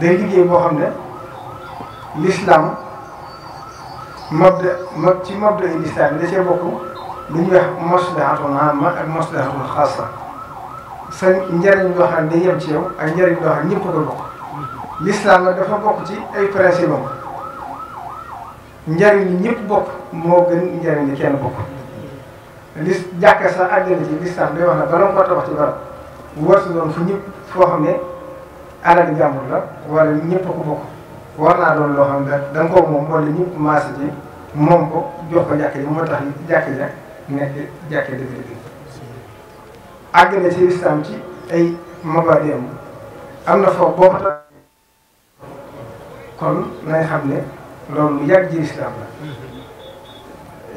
day liggéey boo xam ne l'islam ci mabda yi l'islam da cee bokk lu ñuy wax maslahatun amma ak maslahatun xaasa sa njëriñ loo xam ne day yem ci yow ak njëriñ loo xam ne ñëpp ko bokk. l'islam nag dafa bokk ci ay principe am njëriñ li ñëpp bokk moo gën njëriñ li kenn bokk. jàkka sax àddina ci l'islam day wax ne bala nga ko tabax ci barab wartu doon fu ñëpp foo xam ne alal jàmbur la wala ñëpp ko bokk war naa doon loo xam ne da nga ko moom wala ñëpp maase ci moom ko jox ko jàkka ji moo tax jàkka ja nekk jàkka dëgg-dëgg. àgg na ci l'islam ci ay mabaadi am na foofu boo ko tax kon nañ xam ne loolu lu yàgg ci l'islam la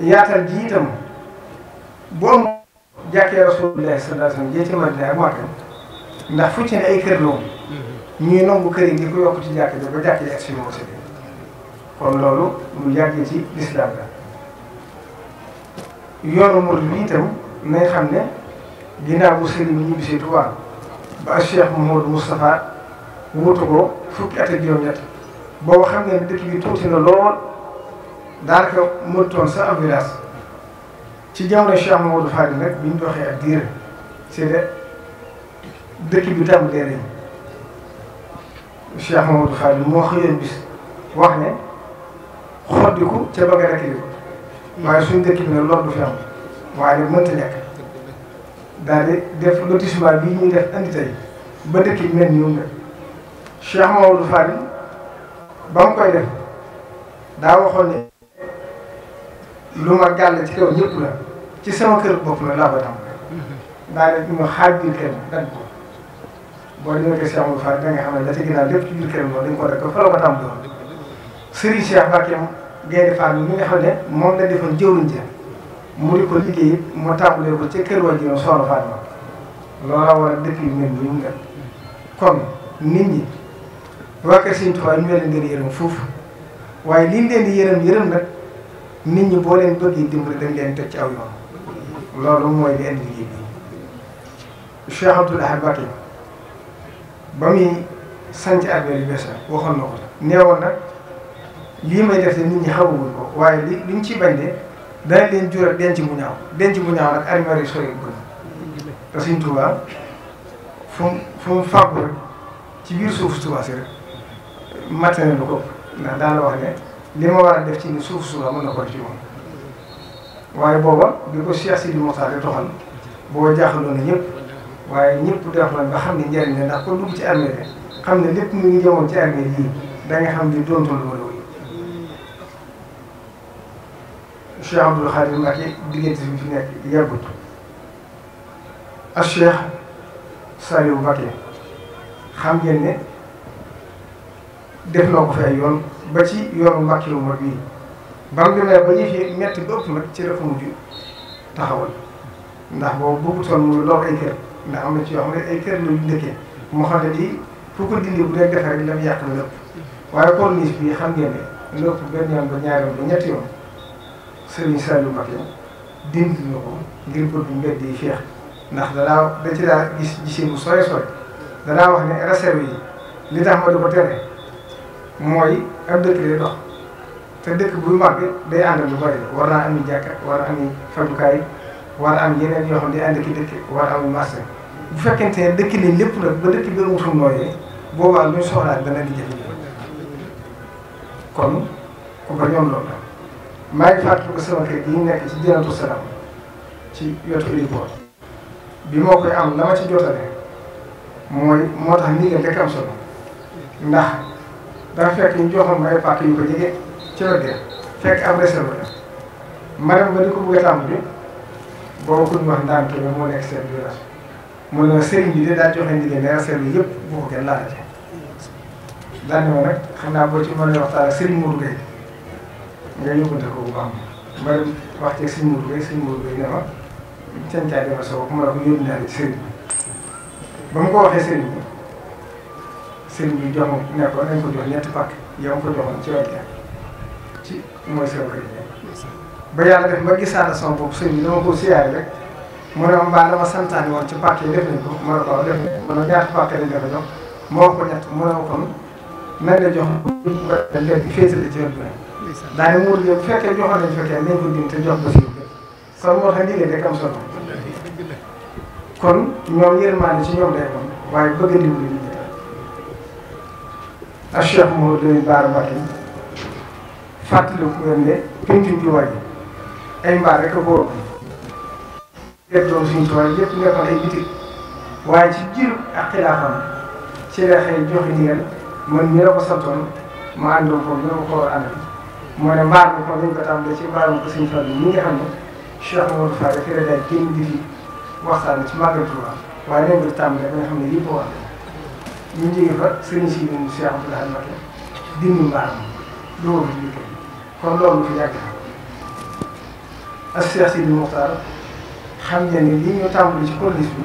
yaatal ji itam boo jàkkee Rasulullah sallallahu alayhi wasallam jee ci Madina ak Makka ndax fu ci ne ay kër la woon ñuy nangu kër yi di ko yokk ci jàkk ji ba jàkk ji ak suñu mosali kon loolu lu yàgg ci l'islam la yoonu murid bi itam nañ xam ne ginnaaw bu sëriñ bi ñibbisee Tuubaa ba Cheikh Mouhamadou Moustapha wutu ko fukki at ak juróom-ñett boobu xam ngeen dëkk bi tuuti na lool daanaka mënutoon sa ab village ci jamono Cheikh Mouhamadou Fadil nag bi ñu doxee ak diir c'est de dëkk bi tàmbalee nañu Cheikh Mouhamadou Fadil moo xëyoon bis wax ne xoddiku ca bëgg a rek waaye suñ dëkk bi nag loolu du fi am waaye nag mënta nekk daal di def lotissement bii ñuy def andi tey ba dëkk bi mel ni nga Cheikh Mouhamadou Fadil ba mu koy def daa waxoon ne lu ma gàll ci kaw ñëpp la ci sama kër bopp la laa koy tam daa ne ñu xaaj biir kër dagg ko boo demee ko Cheikh Mouhamadou Fadil da nga xam ne da ci ginnaaw lépp ci biir kër moom dañ ko dagg ko fa la ko tam doon Serigne Cheikh Mbacké Gaïndé Fatma mi nga xam ne moom la defoon jëwriñ ja mu di ko liggéey mu tàmbalee ko ca kër waajuram Soxna Fatma loola war a dëkk yu mel nii mu ngi kon nit ñi waa kër Serigne Touba ñu leen gën a yërëm foofu waaye liñ leen di yërëm nag nit ñi boo leen bëggee dimbali dañ leen teg ci aw yoon loolu mooy li indi liggéey bi Cheikh Abdoul Ahad Mbacké ba muy sanc Armée yu bees waxoon na ko neewoon nag lii may def nit ñi xamaguñ ko waaye liñ ci bañ de dana leen jural denc bu ñaaw nag armée yi sori gën te Sëriñ Tuubaa fu mu fàggu rek ci biir suuf Tuubaa si rek matériel lu ko ndax daana wax ne li ma war a def ci ni suuf Tuubaa mën na ko def ci moom waaye booba bi ko Cheikh Sidi Mokhtar di toxal boo jaaxaloon na ñëpp waaye ñëpp def nañ ba xam ne njëriñ la ndax ko dugg ci armée bi xam ne lépp mu ngi jëmoon ci armée yii da nga xam ne doontul wala wuy Cheikh Abdoul Khadir Mbacké diggante bi fi nekk yàggut ak Cheikh Saliou Mbacké xam ngeen ne def na ko fi ay yoon ba ci yoonu Mbacké wu mag bii ba mu demee ba yëf yi metti ba ëpp nag ci la ko mujj taxawal ndax boobu bëggutoon muy lool ay kër ndax am na ci yoo xam ne ay kër la yu dëkkee moo xam ne di fu ko dindi bu dee defee rek la mu yàq la lépp waaye corniche bi xam ngeen ne lépp benn yoon ba ñaari yoon ba ñetti yoon Serigne Saliou Mbacké dindi na ko ngir bëgg mbedd yi feex ndax da ci daa gisee bu sooy danaa wax ne réserve yi li tax ma di ko tere mooy ab dëkk day dox te dëkk buy màgg day ànd lu bari war naa ami jàkka war a ami fajukaay war a am yeneen yoo xam ne day ànd ki dëkk war a ami marché bu fekkente ne dëkk nañ lépp nag ba dëkk bi amutum nooyee boobaa luñ soxlaa dana di jafe kon ku ko ñoom loolu la maa ngi fàttali ko sama kër gi ñu nekk ci Jannatul Salaam ci wetu héliport bi moo koy am la ma ci jotale moo tax ndigal rek am solo ndax dafa fekk ñu joxoon ma ay pàcc yu ko jege ci wet gi fekk ab réserve la ma dem ba di ko bëgg a tàmbali boobu ku ñu wax ndaan kii moo nekk seen village mu ne sëriñ bi de daa joxe ndigal ne réserve yi yëpp boo ko kenn laalate daan ne ma nag xam naa boo ci mën a waxtaan ak sëriñ Modou Gueye nga yóbbante ko bu baax ma dem wax ci sëriñ Modou Gueye ne ma seen caay demal sa bopp ma ne ko yóbbu naa ci sëriñ bi ba mu ko waxee sëriñ bi jox ma ne ko nañ ko jox ñetti pàcc yow ma ko joxoon ci wàllu ci mooy sama kër ba yàlla def ma gisaata sama bopp sëriñ bi dama ko siyaare rek mu ne ma mbaa dama santaane woon ci pàcc yi def nañ ko ma ne ko def nañ ko ma ne ñaata pàcc lañ dafa jox ma wax ko ñett mu ne ma kon nañ la jox léegi féetale ci wet bi daanaka muur bu fekkee joxoon nañ fekkee nañ ko dim te jox ba si kon moo tax ndigal rek am solo kon ñoom yërmande ci ñoom day kon waaye bëgg a dimbali nit ñi ak Cheikh Mouhamadou Bara Mbacké fàttaliku ngeen ne pencum Touba ji ay mbaar rek a ko def doon suñu Touba yëpp nekkoon ay bitik waaye ci jiiru ak xilaafam ci la xëy joxe ndigal man mii la ko santoon ma àndoon foofu ñu ne ko war a àndal moo ne mbaar bi kon dañ ko tàmbalee ci mbaarum ko suñu fan bi ñi nga xam ne Cheikh Mouhamadou Fall fi la day génn di fi waxtaan ci Magal Touba waaye nañ ko tàmbalee ba nga xam ne lii ko wax ñu jógee fa sëriñ si ñun Cheikh Abdoulaye Mbacké dindi mbaar mi doo fi liggéey kon loolu fi yàgg ak Cheikh Sidi Mokhtar xam ngeen ne lii ñu tàmbali ci corniche bi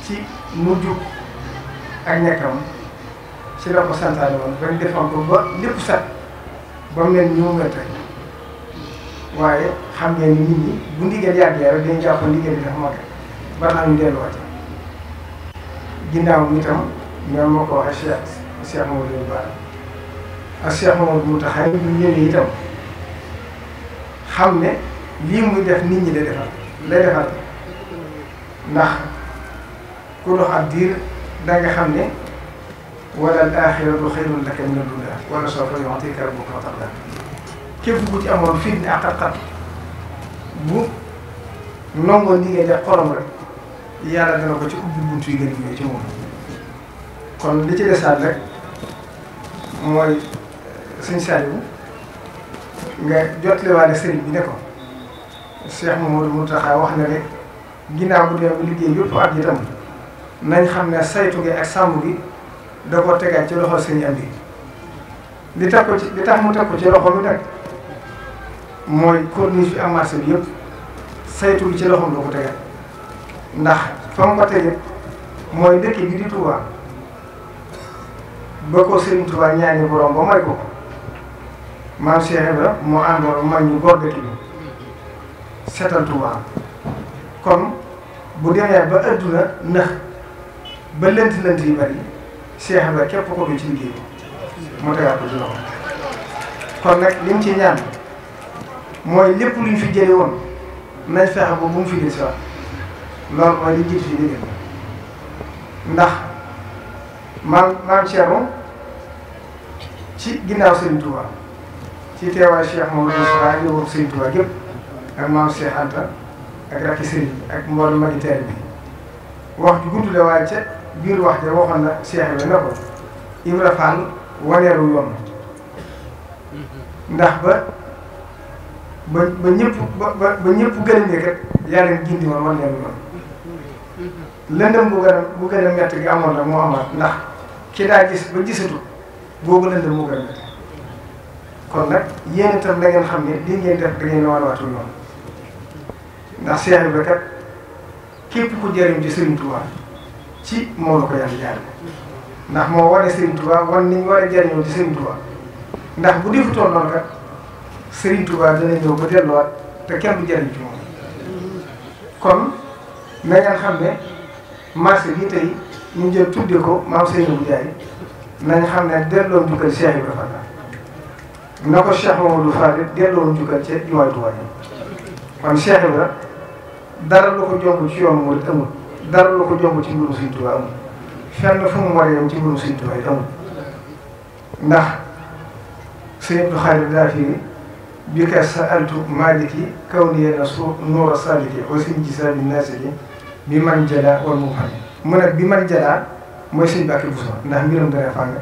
ci mujj ak ñàkkam ci la ko santaane woon bañ defoon ko ba lépp set ba mu mel ni mu mel tey waaye xam ngeen ni nit ñi bu ndigal yàggee rek dañu jàpp ndigal bi dafa mag ba tax ñu delluwaat ginnaaw mi itam ñoom moo ko waxee Cheikh Mouhamadou Bara ak Cheikh Mouhamadou Mountakha ñu ñëwee itam xam ne lii muy def nit ñi lay defal ndax ku dox ab diir da nga xam ne wala al-aaxiratu xayrun laka mina dunya wala sawfa yu'tika rabbuka fatardaa képp ku ci amoon fii ak xat-xat bu nangoo liggéey def xorom rek yàlla dana ko ci ubbi buntu yi gën a ci moom. kon li ci desaat rek mooy sëñ Saliou nga jotlewaale sëriñ bi ne ko Cheikh Mouhamadou Mountakha wax na ne ginnaaw bu dee liggéey yëpp at yi tam nañ xam ne saytu gi ak sàmm gi da koo tegaat ci loxo sëñ Amdi li tax mu teg ko ci loxo bi nag mooy corniche bi ak marché bi yëpp saytu gi ci loxoom da ko tegaat ndax fa mu ko tegee mooy dëkk bi di Touba ba ko Serigne Touba ñaani borom ba may ko maam Cheikh Ibra moo àndoon mag ñu góor dëkk bi seetal Touba kon bu demee ba adduna ndax ba lënt yi bari Cheikh Ibra képp ko du ci liggéey moo tegaat ko ci loxo kon nag li mu ci ñaan mooy lépp luñ fi jëlee woon nañ fexe ba bu mu fi des waat loolu mooy li jiitu ci liggéey ndax maam Thierno ci ginnaaw Serigne Touba ci teewaay Cheikh Mouhamadou Moustapha yóbbu Serigne Touba gépp ak maam Cheikh Anta ak rakki Serigne ak mboolem magiteer bi wax ju gudd la waaye ca biir wax ja waxoon na Cheikh bi ne ko Ibra Fall waneeru yoon ndax ba ñëpp gën a nekk rek yàlla na gindi woon waneeru yoon lëndëm bu gën a métti gi amoon rek moo amaat ndax ki daa gis ba gisatu boobu lëndëm moo gën a métti kon nag yéen itam da ngeen xam ne lii ngeen def da ngeen a waatu yoon ndax Cheikh Ibra kat képp ku jëriñ ci Serigne Touba ci moom la ko yàlla jaarale ndax moo wane Serigne Touba wan ni ñu war a jëriñoo ci Serigne Touba ndax bu defutoon noonu kat Serigne Touba dana ñëw ba delluwaat te kenn du jëriñ ci moom kon na ngeen xam ne marché bi tey ñu jël tudde ko maam Seydou Ndiaye nañ xam ne delloo njukkal Cheikh Ibra Fall na ko Cheikh Mamadou Fall delloo njukkal ca jumaay Touba kon Cheikh Ibra dara lu ko jomb ci yoonu murid amul dara lu ko jomb ci mbirum Sëriñ Tuubaa amul fenn fu mu war a yem ci mbirum Sëriñ Tuubaa yi amul ndax sëñ Abdou Khadre daa fi bi ka sa'altu maliki kawni na su nuura saliki wa sin jisabi nasiki bi man jala wal mu fami mu ne bi man jala mooy sëñ Mbàkke Buso ndax mbiram dana fàng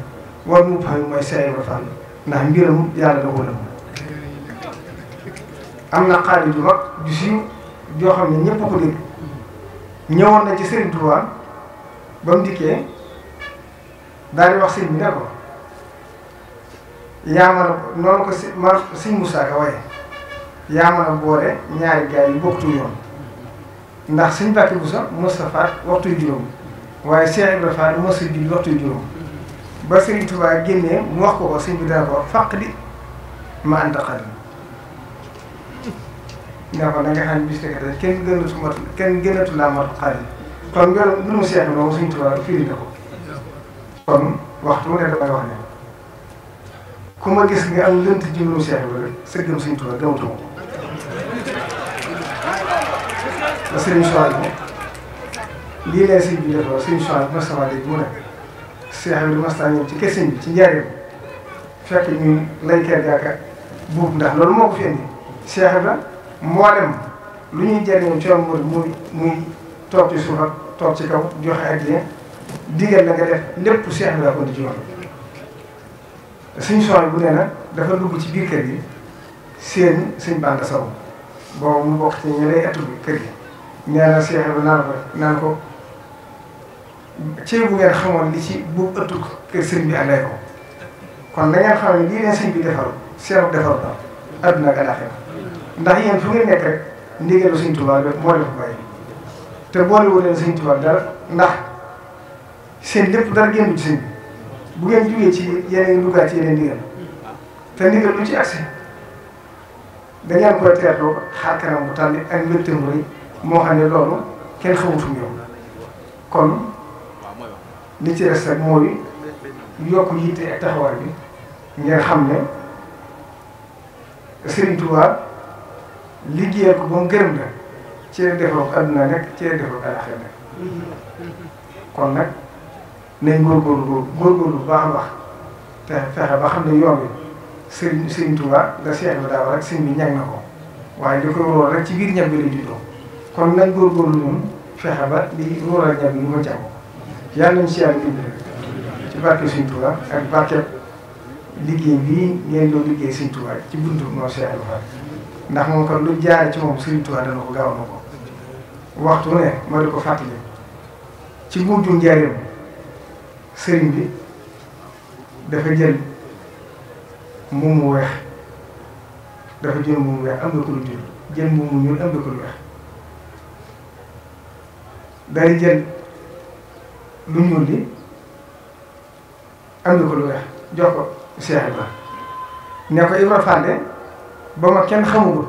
wal mu fami mooy Cheikh Ibra Fall ndax mbiram yàlla da ko lëm am na xaalis ju mag ju siiw joo xam ne ñëpp ko dégg ñëwoon na ci Serigne Touba ba mu dikkee daal di wax sëñ bi ne ko yaa mën a noonu ko sëñ Moussa Ka waaye yaa mën a boole ñaari gaay yu bokkatu yoon ndax sëñ Mbàkke Buso Moustapha waxtu yu juróom waaye Cheikh Ibra Fall mos a julli waxtu yu juróom ba Serigne Touba génnee mu wax ko sëñ bi dana ko faq di ma anta xadim ne ko da nga xam ne bis kenn gënatu laa mat xaalis kon mbirum Cheikh Ibrahima Sëriñ Tuubaa firi na ko kon waxtu mu ne damay wax ne ku ma gis nga am lënt ci mbirum Cheikh Ibrahima sa gëm Sëriñ Tuubaa gëmatuma ko. ba Sëriñ Souhaïbou lii leen sëñ bi defoo Sëriñ Souhaïbou mas sama dégg mu ne Cheikh Ibrahima mas naa ñëw ci kër sëñ bi ci njaareem fekk ñuy lay kër gaaka buub ndax loolu moo ko fi indi Cheikh Ibrahima moo dem lu ñuy jëriñoo ci yoon muy toog ci suuf ak toog ci kaw joxe addiya digal la nga def lépp Cheikh Ibrahima ko di ci yoon Sëriñ Souhaïbou bu nee na dafa dugg ci biir kër gi seen sëñ Banda Sow boobu mu bokk ci ñi lay ëttu bi kër gi nee na Cheikh Ibrahima naan ko ci bu ngeen xamoon li ci bu ëttu kër sëñ bi ànday ko kon da ngeen xam ne lii leen sëñ bi defar seeru defar ko adduna ak alaxira ndax yéen fu ngeen nekk rek ndigalu Sëñ Tuubaa moo leen ko bàyyi te boolewul leen Sëñ Tuubaa dara ndax seen lépp dara génn ci sëñ bi bu ngeen jugee ci yeneen duggaat ci yeneen ndigal te ndigal lu ci agsi da ngeen koy teerloo xaar kanam bu tàlli ak mbégte mu rëy moo xam ne loolu kenn xamutum yow kon li ci des rek mooy yokk yitte ak taxawaay bi ngeen xam ne Sëriñ Tuubaa liggéeyal ko ba mu gërëm la ci la defoo adduna nekk ci la defoo alaxira nekk kon nag nañ góorgóorlu bu baax a baax te fexe ba xam ne yoon bi Sëriñ Tuubaa da Cheikh bi daaw rek sëñ bi ñag na ko waaye li koy wóor rek ci biir ñag bi la juddoo kon nañ góorgóorlu ñun fexe ba li wóoral ñag bi ñu ko jàmm yàlla nañ si yàlla dimbali ci barke Sëriñ Tuubaa ak barke liggéey bii ngeen doon liggéey Sëriñ Tuubaa ci buntu moo Cheikh Ibrahima ndax moom kon lu jaare ci moom Sëriñ Tuubaa dana ko gaaw na ko waxtu ne ma di ko fàttali ci mujju njaareem sëriñ bi dafa jël mbuum mu weex dafa jël mbuum mu weex am nga ko lu jël jël mbuum mu ñuul am nga ko lu weex day jël lu ñuul li am nga ko lu weex jox ko Cheikh Ibrahima ne ko Ibrahima Fane ba ma kenn xamugul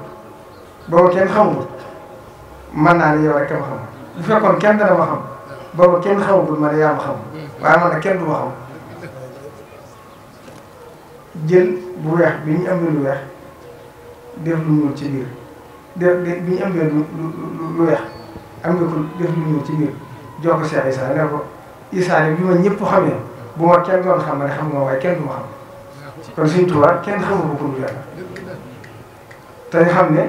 man naa ne yow rek ma xam bu fekkoon kenn dana ma xam booba kenn xamagul ma ne yaa ma xam waaye man nag kenn du ma xam jël bu weex bi ñu ëmbee lu weex def lu ñuul ci biir bi ñu ëmbee lu weex am nga ko def lu ñuul ci biir jox ko Cheikh Issa ne ko Issa bi ma ñëpp xamee bu ma kenn doon xam ne xam nga waaye kenn du ma xam kon Sëriñ Tuubaa kenn xamagul ko lu yàlla te ñu xam ne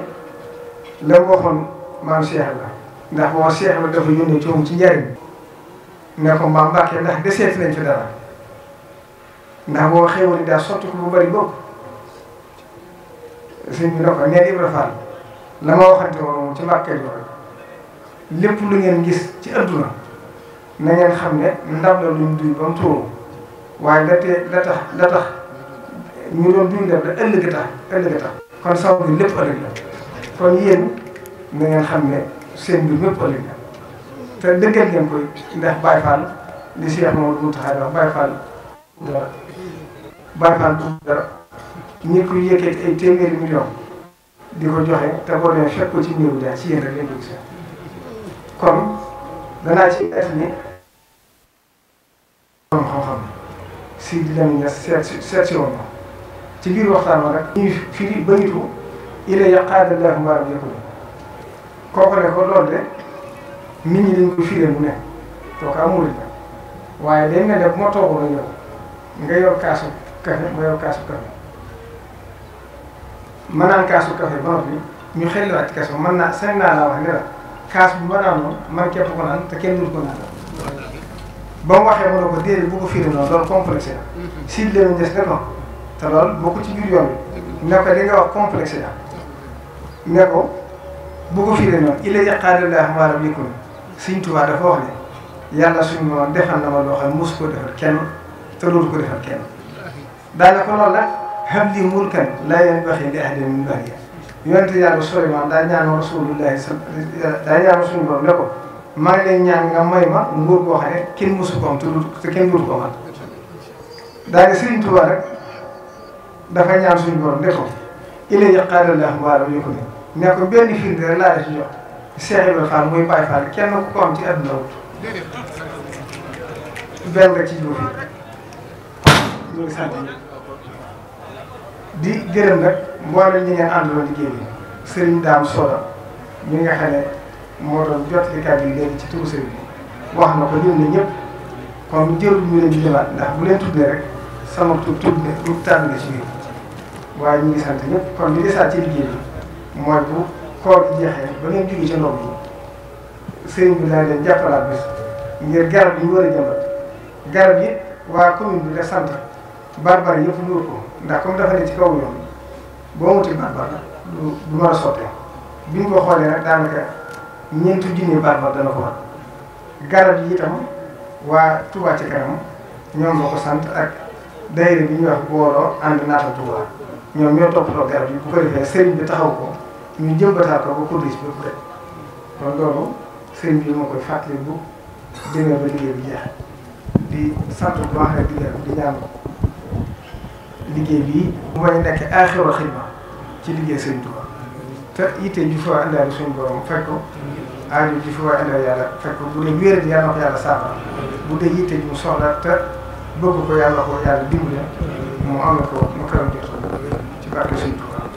la waxoon maam Cheikh la ndax boo Cheikh la dafa yónnee coom ci njariñ ne ko maam Mbàkke ndax deseeti nañ fi dara ndax boo xéwal ni daal sotti ko bu bari boobu sëñ bi ne ko neen Ibra Fall la ma waxante woon moom ci Mbàkke joxe lépp lu ngeen gis ci adduna na ngeen xam ne ndab la luñ duy ba mu tuuru waaye la tax ñu doon duy ndab la ëllëg tax kon sama bi lépp ëllëg la kon yéen na ngeen xam ne seen mbir mépp ëllëg la te dëggal ngeen koy ndax Baye Fall li Cheikh Mamadou Mountakha wax Baye Fall bu dara ñi ko yëkkati ay téeméeri million di ko joxe te boo demee fekk ko ci néew bi daal ci yéen rek leen ko gis kon danaa ci at ni borom xam-xam si di leen seet si woon ci biir waxtaan wa nag ñuy firi bayitu ila yaqaadallahu maaram yëkkul kooku ne ko loolu de nit ñi dañ ko firee mu ne kooku amul la waaye day mel ne bu ma toogoon ak yow nga yor kaasu café ma yor kaasu café ma naan kaasu café ba noppi ñu xelliwaat ci kaas mën naa sañ naa laa wax ne la kaas bi ma naan man képp ko naan te kenn dul ko naan ba mu waxee ma ne ko déedéet bu ko firee noonu loolu complexe la si leen des ne ko te loolu bokk ci biir yoon bi ne ko li nga wax complexe la ne ko bu ko firee noonu ila yaqaadallahu maaram yëkkul Sëriñ Tuubaa dafa wax ne yàlla suñu moom defal na ma loo xam ne mosu ko defal kenn te dootu ko defal kenn daanaka loolu nag habli mulkan laa yanbaghi li ahadin min ba'di yonente yàlla Suleymaan daa ñaan rasulullahi daa ñaan suñu borom ne ko maa ngi lay ñaan nga may ma nguur boo xam ne kenn mosu ko am te kenn dootu ko man daanaka Sëriñ Tuubaa rek dafa ñaan suñu borom ne ko ila yaqaadallahu maaram yëkkul ne ko benn firnde rek laa def ci jox Cheikh Ibrahima Fall muy Baye Fall kenn ku ko am ci àdduna wut benn rek ci jiw bi ñu ngi sant di gërëm nag mboolem ñi ngeen àndaloon liggéey bi Serigne Dame Soda mi nga xam ne moo doon jot li kàddu yi léegi ci turu Serigne bi wax na ko lim na ñëpp kon jërul ñu leen di limaat ndax bu leen tuddee rek sama tudd ne du tàbbi ci biir waaye ñu ngi sant ñëpp kon li desaat ci liggéey bi mooy bu koor gi jeexee ba ngeen jógee ci ndox mi Serigne bi daal leen jàppalaat bis ngir garab yi ñu war a jëmbat garab yi waa commune bi la sant barbar yëpp ñu wër ko ndax comme dafa ne ci kaw yoon boo muti barbar du mën a sottee bi ñu ko xoolee nag daanaka ñeenti junni barbar dana ko war garab yi itam waa Touba ci kanam ñoom la ko sant ak daayira bi ñuy wax booloo ànd naatal Touba ñoom ñoo toppatoo garab yi bu ko defee sëriñ bi taxaw ko ñu jëmbataat ko ba corniche bi bu rek kon loolu sëriñ bi moo koy fàttali bu demee ba liggéey bi jeex di sant bu baax rek di ñaan liggéey bii bu may nekk aaxiru xidma ci liggéey Sëriñ Tuubaa te yitte ju fa indaale suñu borom fekk ko aajo ju fa indaale yàlla fekk ko bu dee wéer yàlla na ko yàlla saafara bu dee yitte ju mu soxla te bëgg ko yàlla ko yàlla dimbale mu am na ko mu karam jot ci barke Sëriñ Tuubaa